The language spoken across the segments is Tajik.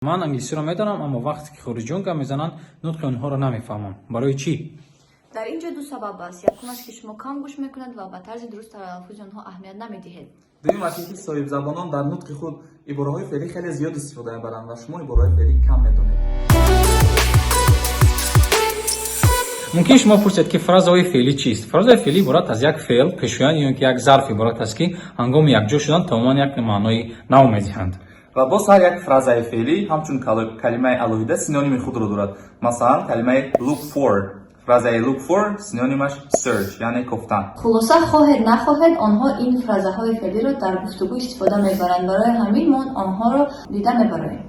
Ман англисиро медонам, аммо вақте ки хориҷиён гап мезананд, нутқи онҳоро намефаҳмам. Барои чӣ? Дар ин ҷо ду сабаб аст. Якумаш, ки шумо кам гӯш мекунед ва ба тарзи дуруст талаффузи онҳо аҳамият намедиҳед. Дуюмаш ин ки соҳибзабонон дар нутқи худ ибораҳои феълӣ хеле зиёд истифода мебаранд ва шумо ибораҳои феълӣ кам медонед. Мумкин шумо пурсед, ки фразаҳои феълӣ чист? Фразаи феълӣ иборат аз як феъл, пешоянд ё ин ки як зарф иборат аст, ки ҳангоми якҷо шудан тамоман як маънои нав медиҳанд. Ва боз ҳар як фразаи феълӣ ҳамчун калимаи алоҳида синоними худро дорад. Масалан, калимаи look for, фразаи look for синонимаш search, яъне кофтан. Хулоса, хоҳед нахоҳед, онҳо ин фразаҳои феълиро дар гуфтугӯ истифода мебаранд. Барои ҳамин мо онҳоро дида мебароем.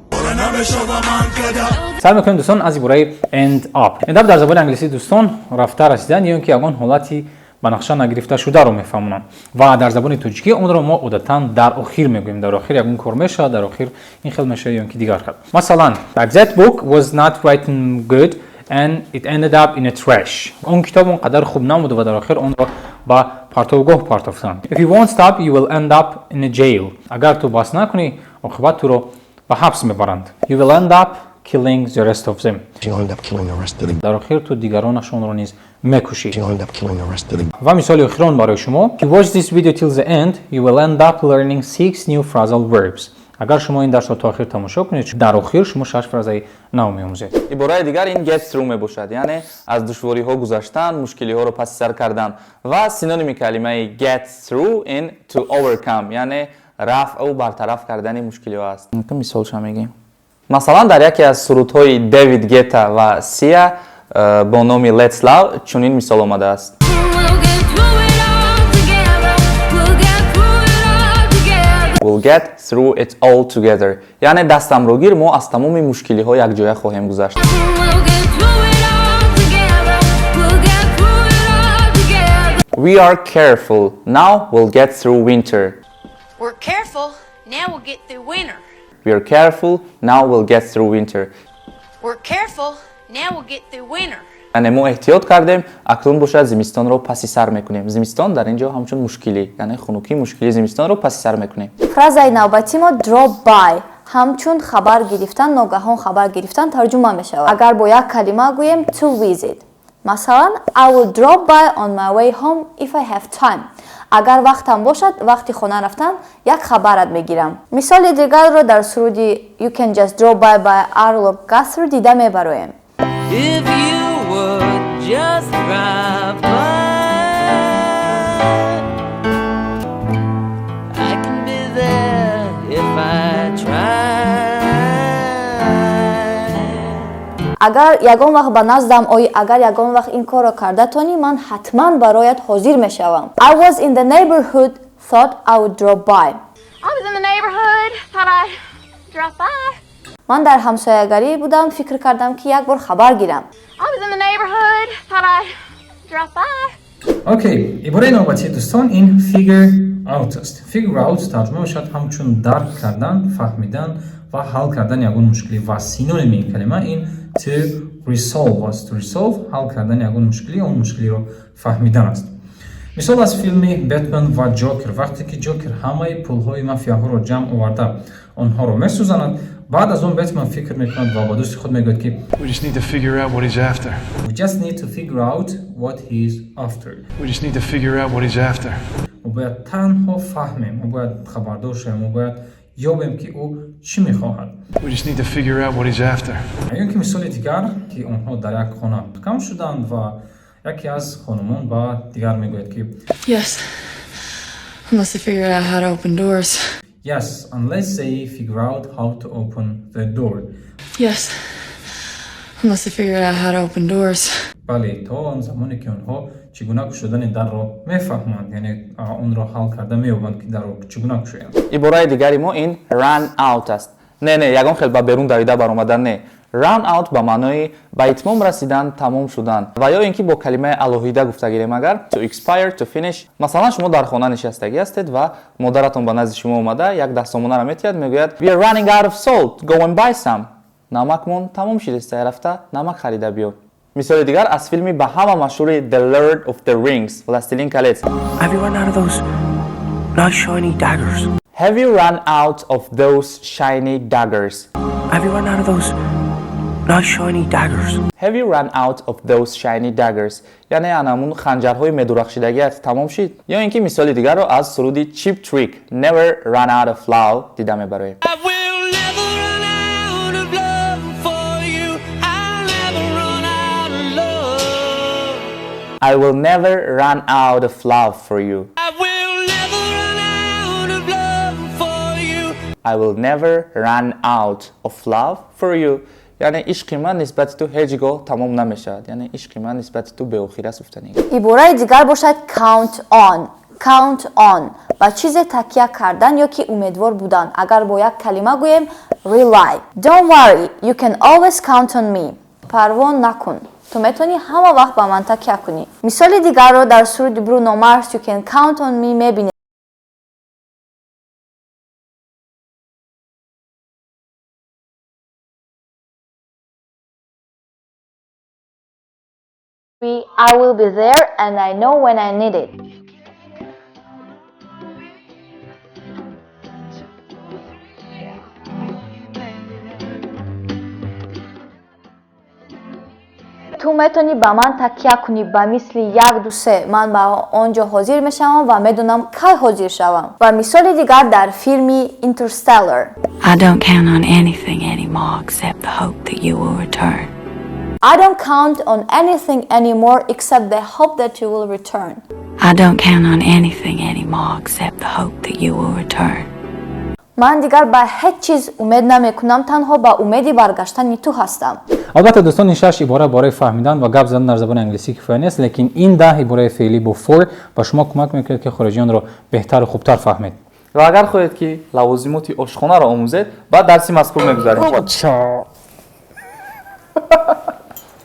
Сар мекунем, дӯстон, аз ибораи end up. End up дар забони англисӣ, дӯстон, рафта расидан ё ин ки ягон ҳолати ба нақша нагирифташударо мефаҳмонанд ва дар забони тоҷикӣ онро мо одатан дар охир мегӯем. Дар охир ягон кор мешавад, дар охир ин хел мешавад ё ин ки дигар хел. Масалан, that book was not written good and it ended up in a trash. Он китоб он қадар хуб набуд ва дар охир онро ба партовгоҳ партофтанд. If you won't stop, you will end up in a jail. Агар ту бас накунӣ, оқибат туро ба ҳабс мебаранд. You will end up killing the rest of them. You'll end up killing the rest of them. Дар охир ту дигаронашонро низ мекушӣ. You'll end up killing the rest of them. Ва мисоли охирон барои шумо: If you watch this video till the end, you will end up learning six new phrasal verbs. Агар шумо ин дарсро то охир тамошо кунед, дар охир шумо шаш фразаи нав меомӯзед. Ибораи дигар ин get through мебошад, яъне аз душвориҳо гузаштан, мушкилиҳоро паси сар кардан. Ва синоними калимаи get through ин to overcome, яъне рафъу бартараф кардани мушкилиҳо аст. Мисолша мегӯем. Масалан, дар яке аз сурудҳои Дэвид Гета ва Сия бо номи Let's Love чунин мисол омадааст: We'll get through it all together. We'll get through it all together. We'll get through it all together, яъне дастамро гир, мо аз тамоми мушкилиҳо якҷоя хоҳем гузашт. We'll get through it all together. We'll get through it all together. We are careful. Now we'll get through winter. We're careful. Now we'll get through winter. We are careful. Now we'll get through winter. We're careful. Now we'll get through winter. Яъне мо эҳтиёт кардем, акнун бошад зимистонро паси сар мекунем. Зимистон дар ин ҷо ҳамчун мушкилӣ, яъне хунукӣ, мушкили зимистонро паси сар мекунем. Фразаи навбатӣ мо drop by ҳамчун хабар гирифтан, ногаҳон хабар гирифтан тарҷума мешавад. Агар бо як калима гӯем, to visit. Масалан, I will drop by on my way home if I have time. Агар вақтам бошад, вақти хона рафтан як хабарат мегирам. Мисоли дигарро дар суруди You Can Just Drop By by Arlo Guthrie дида мебароем. If you would just drop by, I can be there if I try. Агар ягон вақт ба наздам оӣ, агар ягон вақт ин корро карда тонӣ, ман ҳатман бароят ҳозир мешавам. I was in the neighborhood, thought I would drop by. I was in the neighborhood, thought I'd drop by. Ман дар ҳамсоягарӣ будам, фикр кардам, ки як бор хабар гирам. I was in the neighborhood, thought I'd drop by. Окей, ибораи навбатии, дӯстон, ин figure out аст. Figure out тарҷума мешавад ҳамчун дарк кардан, фаҳмидан ва ҳал кардани ягон мушкилӣ ва синоними ин калима ин to resolve аст. To resolve, ҳал кардани ягон мушкилӣ, он мушкилиро фаҳмидан аст. Мисол аз филми Бэтмен ва Ҷокер: вақте ки Ҷокер ҳамаи пулҳои мафияҳоро ҷамъ оварда, онҳоро месӯзанад, баъд аз он Бэтмен фикр мекунад ва ба дӯсти худ мегӯяд, ки We just need to figure out what he's after. We just need to figure out what he's after. We just need to figure out what he's after. Мо бояд танҳо фаҳмем, мо бояд хабардор шавем, мо бояд ёбем, ки ӯ чӣ мехоҳад. We just need to figure out what he's after. Ё ки мисоли дигар, ки онҳо дар як хона кам шуданд ва яке аз хонумон ба дигар мегӯяд, ки Yes. Unless they figure out how to open doors. Yes, unless they figure out how to open the door. Yes. Unless they figure out how to open doors. Бале, то он замоне ки онҳо чӣ гуна кушодани дарро мефаҳманд, яъне онро ҳал карда меёбанд, ки дарро чӣ гуна кушоянд. Ибораи дигари мо ин run out аст. Не, ягон хел ба берун давида баромадан не. Run out ба маънои ба итмом расидан, тамом шудан ва ё ин ки бо калимаи алоҳида гуфта гирем агар, to expire, to finish. Масалан, шумо дар хона нишастагӣ ҳастед ва модаратон ба назди шумо омада, як дастомонаро метиҳад, мегӯяд: "We are running out of salt, go and buy some." Намакмон тамом шидеста, рафта намак харида биё. Мисоли дигар аз филми ба ҳама машҳури The Lord of the Rings, Властелин колец. Have you run out of those nice shiny daggers? Have you run out of those shiny daggers? Have Have you run out of those nice shiny daggers? Have you run out of those shiny daggers? Яъне анамун ханҷарҳои медурахшидагиат тамом шид? Ё ин ки мисоли дигарро аз суруди Cheap Trick Never Run Out of Love дида мебароем. I will never run out of love for you. I'll never run out of love. I will never run out of love for you. I will never run out of love for you. I will never run out of love for you. Яъне ишқи ман нисбати ту ҳеҷ гоҳ тамом намешавад. Яъне ишқи ман нисбати ту беохир аст гуфтани. Ибораи дигар бошад count on. Count on ба чизе такя кардан ё ки умедвор будан. Агар бо як калима гӯем rely. Don't worry, you can always count on me. Парво накун. Ту метавонӣ ҳама вақт ба ман такя кунӣ. Мисоли дигарро дар суруди Bruno Mars You Can Count on Me мебинем. I will be there and I know when I need it. Ту метавонӣ ба ман такя кунӣ ба мисли як ду се. Ман ба он ҷо ҳозир мешавам ва медонам кай ҳозир шавам. Ва мисоли дигар дар филми Interstellar. I don't count on anything anymore except the hope that you will return. I don't count on anything anymore except the hope that you will return. I don't count on anything anymore except the hope that you will return. Ман дигар ба ҳеҷ чиз умед намекунам, танҳо ба умеди баргаштани ту ҳастам. Албатта дӯстон, ин шаш ибора барои фаҳмидан ва гап задан дар забони англисӣ кифоя нест, лекин ин 10 ибораи феълӣ бо for ба шумо кӯмак мекунад, ки хориҷиёнро беҳтару хубтар фаҳмед. Ва агар хоҳед, ки лавозимоти ошхонаро омӯзед, ба дарси мазкур мегузарем.